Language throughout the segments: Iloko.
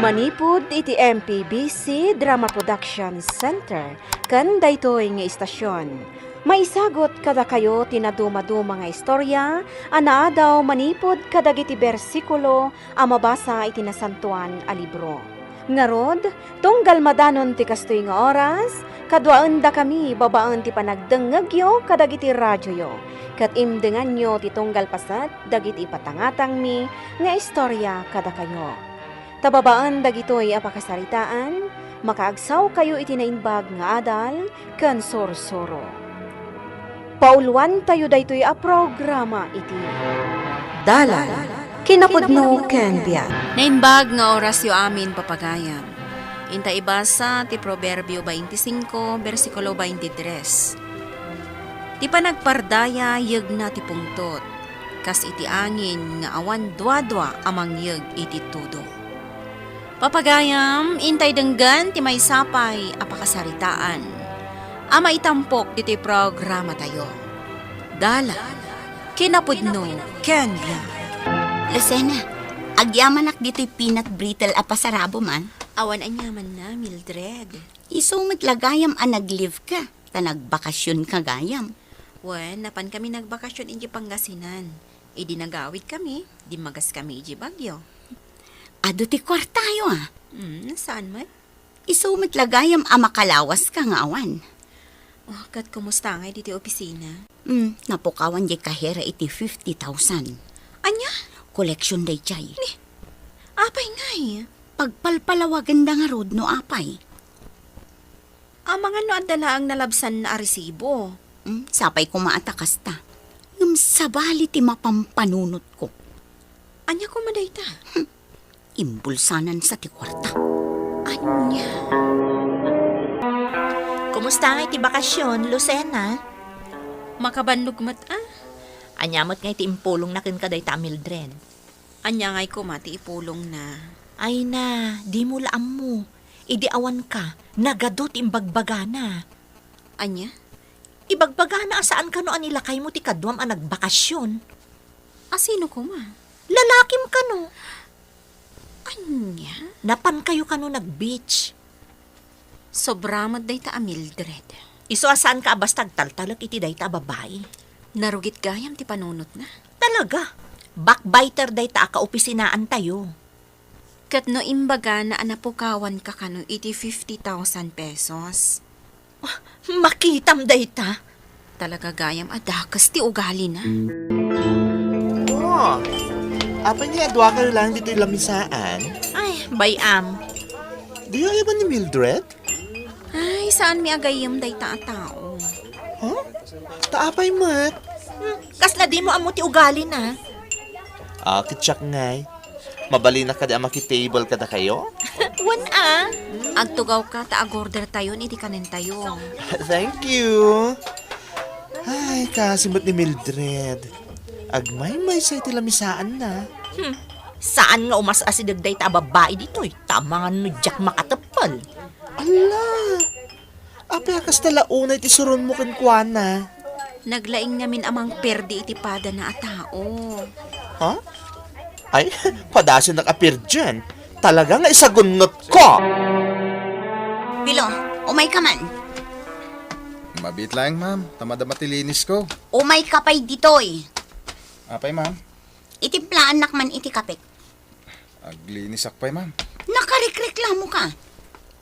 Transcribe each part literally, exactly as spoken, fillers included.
Manipud iti M P B C Drama Production Center ken daytoy nga istasyon, maisagut kadakayo ti nadumaduma nga istorya a naadaw manipud kadagiti bersikulo a mabasa iti Nasantoan a Libro. Ngarud, tunggal madanon ti kastoy nga oras, kaduaendakami babaen ti panagdengngegyo kadagiti radioyo, ket imdenganyo ti tunggal paset dagiti ipatangatangmi nga istorya kadakayo. Ta babaen dagitoy a pakasaritaan, makaagsawkayo iti naimbag nga adal ken sursuro. Pauluantayo daytoy a programa iti Dalan, Kinapudno ken Biag. Naimbag nga orasyo amin, papagayam. Inta ibasa ti Proverbio twenty-five, bersikulo twenty-three. Ti panagpardaya, yegna ti pungtot, kas iti angin nga awan duadua a mangyeg iti tudo. Papagayam, intay denggen ti maysa pay a pakasaritaan a maitampok iti programatayo. Dalan, kinapudno, ken biag. Lucena, agyamanak ditoy peanut brittle a pasarabom, a. Awan aniamanna, Mildred. Isu met la gayam a nag-leave ka, ta nagbakasyon ka gayam. Wen, napan kami nagbakasyon iti Pangasinan. Idi nagawid kami, dimmagas kami iti bagyo. Adu ti kuartayo, a. Hmm, saan met? Isu met la gayam a makalawas ka nga awan. Oh, ket kumusta ngay ditoy opisina? Hmm, napukawan diay kahera iti fifty thousand. Ania? Koleksyon daydiay. Ni, apay ngay? Pagpalpalawagenda ngarud no apay. Amangan no adda laeng nalabsanna a resibo. Hmm, sapay koma a ta kasta. Ngem sabali ti mapampanunotko. Ania koma dayta? Hmm, imbulsanansa ti kuarta. Ania? Kumusta ngay ti bakasyon, Lucena? Makabannog met, a. Ania met ngay ti impulongna kenka dayta a Mildred? Ania ngay koma ti ipulongna? Ay na, dimo la ammo. Idi awanka, nagadu ti imbagbagana. Ania? Ibagbagana a saan kano a nilakaymo ti kaduam a nagbakasyon. A sino koma? Lalakim kano. Ania? Napan kayo kano nag-beach. Sobra met dayta a Mildred. Isu a saanka a basta agtaltalek iti dayta a babai. Narugit gayam ti panunotna. Talaga? Backbiter dayta a kaopisinaantayo. Ket no imbagana a napukawanka kano iti fifty thousand pesos? Ah, makitam dayta. Talaga gayam a dakes ti ugalina. Oh, apay nga aduakayo laeng ditoy lamisaan? Ay, bay-am. Diyo ayban ni Mildred? Ay, saanmi a gayyem dayta a tao. Huh? Ta apay met? Hmm, kasla dimo ammo ti ugalina? Ah, ket siak ngay. Mabalinak kadi a makitable kadakayo? Wen a. Agtugawka ta agordertayon iti kanentayo. Thank you. Ay, kaasi met ni Mildred. Agmaymaysa iti lamisaanna. Hmm. Saan nga umas-asideg dayta a babbai ditoy, ta amangan no diak makateppel. Ala! Apay a kasta la unay ti suronmo kenkuana? Naglaing ngamin a mangperdi iti padana a tao. Ha? Ay, padasennak a perdian. Talaga nga isagunnotko! Pilo, umayka man. Mabiit laeng, ma'am. Ta madama ti linisko. Umayka pay ditoy. Apay, ma'am? Itimplaannak man iti kapek. Aglinisak pay, ma'am. Nakarikreklamoka.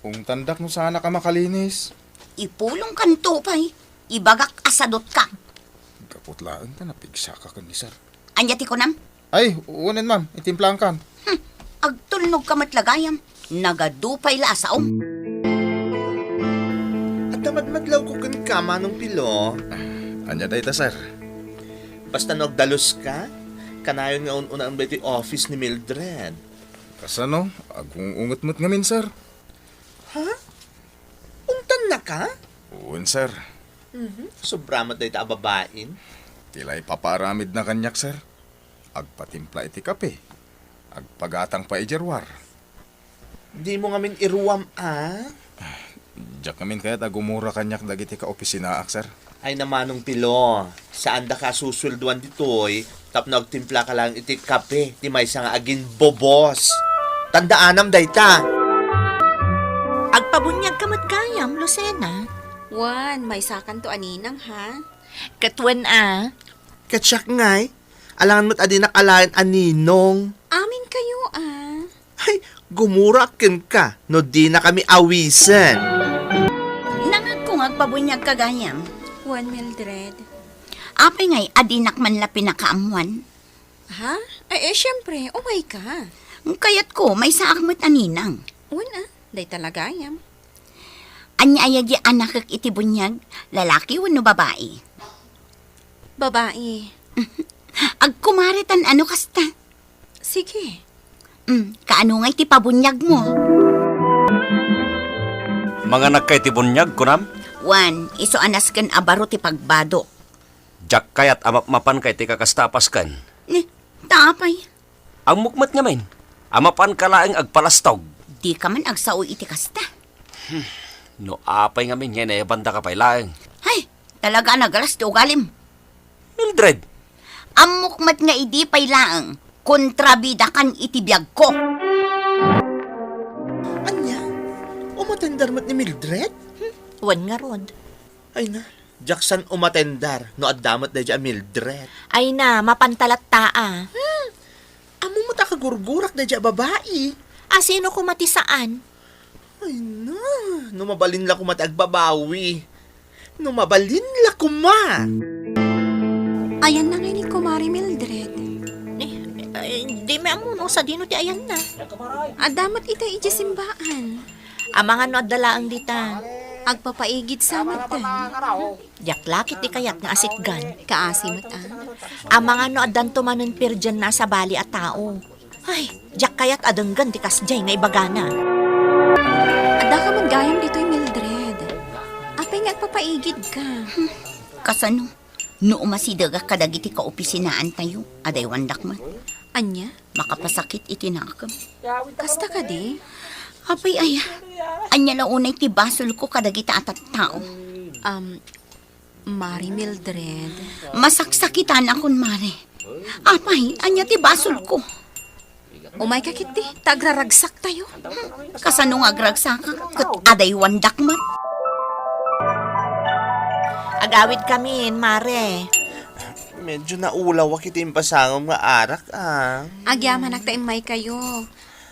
Ungtandak no saanak a makalinis. Ipulongkanto pay. Ibagak a sadotka. Gapu laeng ta napigsaka ken ni sir. Ania ti kunam? Ay, unen, ma'am. Itimplaankan. Hmm, agtulnogka met la gayam. Nagadu pay la a saom. Adda madmadlawko kenka, Manong Pilo. Ania dayta, sir? Basta no agdaluska, kanayon nga un-unaem daytoy office ni Mildred. Kasano? Agung-unget met ngamin, sir. Ha? Ungtannaka? Wen, sir. Mhm. Sobra met dayta a babain. Ti la ipapaaramidna kaniak, sir. Agpatimpla iti kape. Agpagatang pay idiay ruar. Dimo ngamin iruam, a? Diak ngamin kayat a gumura kaniak dagiti kaopisinaak, sir. Ay, Manong Pilo, saandaka a susueldoan ditoy tapno agtimplaka laeng iti kape ti maysa nga aginbobos. Tandaanam dayta. Agpabuniag ka met gayam, Lucena. Wen, maysakanto a ninang, ha? Ket wen a. Ket siak ngay, alangan met a dinak alaen a ninong. Amin kayo, ah. Ay, gumurak kenka no dinakami awisen. Nangagko nga agpabuniag ka gayam. Wen, Mildred. Apay ngay a dinak man la pinakaammuan? Ha? Ay, eh, siyempre, umay ka. Kayatko, maysaak met a ninang. Wen, ah, dayta la gayam. Ania aya di anakek iti buniag, lalaki wenno babai? Babai. Agkumare tan ano kasta? Sige. Mm, kaano nga iti pabuniagmo? Manganak ka iti buniag, kunam? Wen, isu a nasken a baro ti pagbado. Diak kayat a mapmapanka iti kakasta a pasken. Ni, ta apay? Ammok met ngamin a mapanka laeng agpalastog. Dika man agsao iti kasta. Hmm, no apay ngamin nga inayabandaka pay laeng. Hay, talaga a nagalas ti ugalim. Mildred! Ammok met nga idi pay laeng, kontrabidakan iti biagko. Ania? Umatender met ni Mildred? Hmm, wen ngarud. Ay na, diak saan umatender no adda met daydiay a Mildred. Ay na, mapanta latta a. Hmm, ammom met a kagurgurak daydiay a babai. A sino koma ti saan? Ay na, no mabalin la koma ti agbabawi. No mabalin la koma. Ayanna ngay ni Kumare Mildred? Eh, eh, dimi ammo no sadino ti ayanna. Adda met ita idiay simbaan. Amangan no adda laeng dita. Agpapaigid sa met. Diak la ket ti kayat nga asitgan. Kaasi met, ah. Amangan no addanto manen pirdianna a sabali a tao. Ay, diak kayat a denggen ti kasdiay nga ibagana. Addaka met gayam ditoy, Mildred. Apay nga agpapaigidka? Hmm, kasano? No umasidegak kadagiti kaopisinaantayo, adaywandak met. Ania? Makapasakit iti nakem. Kasta kadi? Apay aya, ania la unay ti basolko kadagita a tattao? Um, Mare Mildred. Masaksakitanakon, Mare. Apay, ania ti basolko? Umayka ketdi, ta agraragsaktayo. Kasano nga agragsakak? Ket adaywandak met. Agawidkamin, Mare. Medyo naulawak iti impasangom nga arak, ah. Agyamanak ta immaykayo.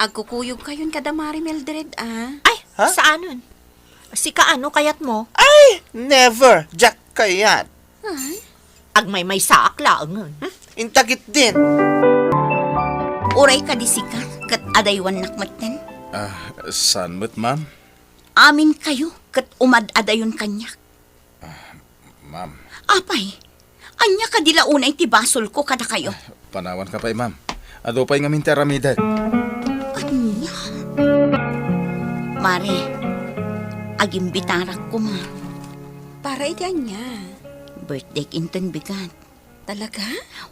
Agkukuyogkayon kada Mare Mildred, ah. Ay, ha? Saanen? Sika, ano kayatmo? Ay, never! Diak kayat. Ay. Agmaymaysaak laengen. Hmm? Inta ketdin. Uray kadi sika, ket adaywannak metten. Ah, saan met, ma'am? Aminkayo, ket umad-adayon kaniak. Ah, ma'am. Apay, ania kadi la unay ti basolko kadakayo? Panawanka pay, ma'am. Adu pay ngamin ti aramidek. Ania? Mare, agimbitarak koma. Para iti ania? Birthday inton bigat. Talaga?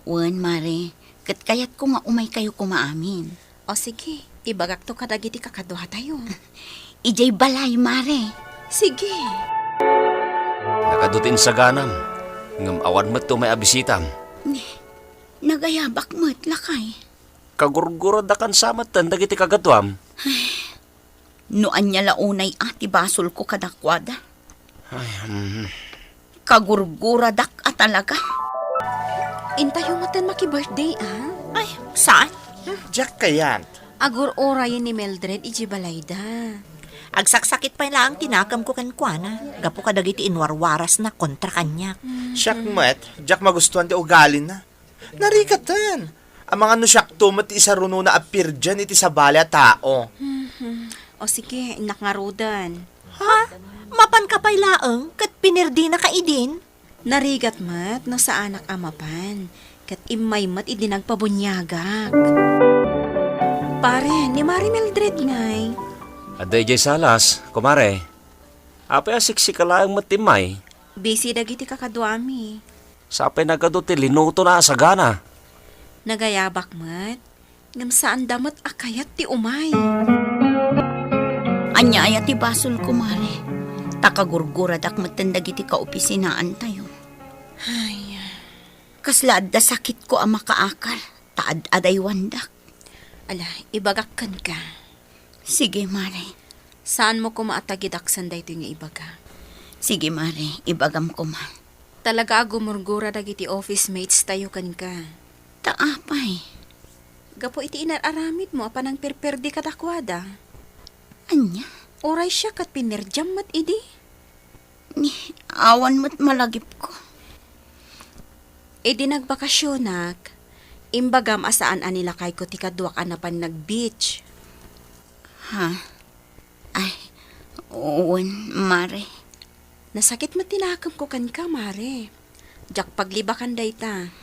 Wen, Mare. Ket kayatko nga umaykayo koma amin. O sige, ibagakto kadagiti kakaduatayo. Idiay balay, Mare. Sige. Nagadu ti insaganam, ngem awan met ti umay a bisitam. Nagayabak met, lakay. Kagurguradakan sa metten dagiti kagaduam. No ania la unay a ti basolko kadakuada. Ay, mm. Kagurguradak a talaga. Intayo metten maki-birthday, ah? Ay, saan? Hmm, diak kayat. Agur-urayen ni Mildred idiay balayda. Agsaksakit pay laeng ti nakemko kenkuana, gapu kadagiti inwarwarasna kontra kaniak. Mm. Siak met, diak magustuan ti ugalina. Narigaten. Amangan no siakto met ti isarunona a pirdian iti sabali a tao. Mhm. O sige, innak ngaruden. Ha? Mapanka pay laeng ket pinirdinaka idin? Narigat met no saanak a mapan, ket immay met idi nagpabuniagak. Pare, ni Mare Mildred ngay. Adda idiay salas, kumare. Apay a siksika laeng met ti immay? Busy dagiti kakaduami. Sapay nagadu ti linutona a sagana. Nagayabak met, ngem saanda met a kayat ti umay. Ania aya ti basolko, Mare? Ta kagurguradak metten dagiti kaopisinaantayo. Ay. Kasla adda sakitko a makaakar, ta ad-adaywandak. Ala, ibagak kenka. Sige, Mare. Saanmo koma a tagidaksen daytoy nga ibaga. Sige, Mare, ibagam koma. Talaga a gumurgura dagiti office mates tayo kenka. Ta apay? Gapu iti inar-aramidmo a panangperperdi kadakuada. Ania? Uray siak ket pinerdiam met idi. Ni, awan met malagipko. Idi nagbakasionak, imbagam a saan a nilakayko ti kaduak a napan nag-beach. Ha? Ay, wen, Mare. Nasakit met ti nakemko kenka, Mare. Diak paglibakan dayta.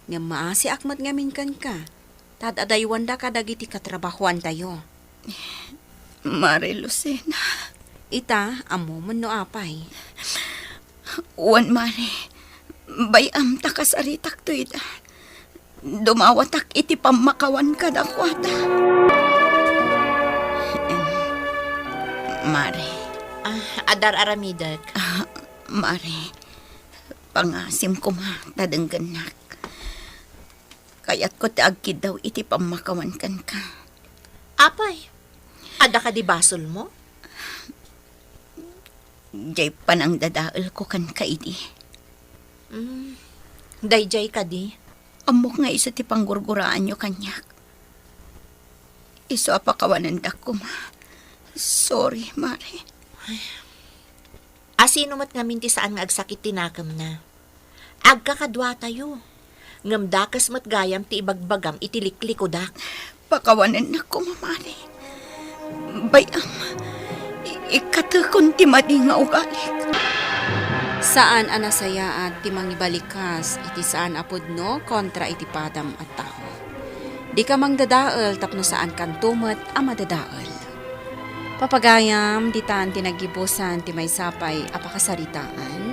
Ngem maasiak met ngamin kenka, ta ad-adaywanda kadagiti katrabahoantayo. Mare Lucena. Ita, ammom no apay. Wen, Mare. Bay-am ta kasaritakto ida. Dumawatak iti pammakawan kadakuada. Mare. Ah, adar aramidek. Ah, Mare, pangasim koma ta denggennak. Kayatko ti agkiddaw iti pammakawan kenka. Apay, adda kadi basolmo? Jay panangdadaelko kenka idi. Mm, dayjay kadi? Ammok nga isu ti panggurguraanyo kaniak. Isu a pakawanendak koma. Sorry, Mare. Asino met ngamin ti saan nga agsakit ti nakemna? Agkakaduatayo. Ngem dakes met gayam ti ibagbagam iti liklikudak. Pakawanennak koma, Mare. Bay-am, i-, ikkatekon ti madi nga ugalik. Saan a nasayaat ti mangibalikas iti saan a pudno kontra iti padam a tao. Dika mangdadael tapno saankanto met a madadael. Papagayam, ditan ti naggibusan ti maysa pay a pakasaritaan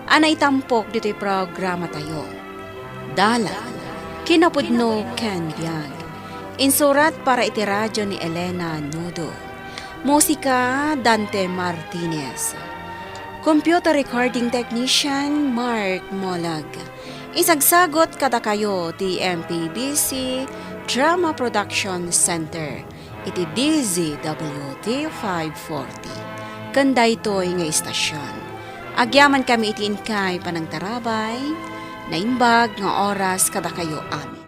a naitampok ditoy programatayo. Dalan, kinapudno ken biag. Insurat para iti radio ni Elena Nudo. Musika, Dante Martinez. Computer recording technician, Mark Molag. Isagsagot kadakayo ti M P B C Drama Production Center iti D Z W T five forty. Ken daytoy nga istasion, agyamankami iti inkay panangtarabay, naimbag nga oras kadakayo amin.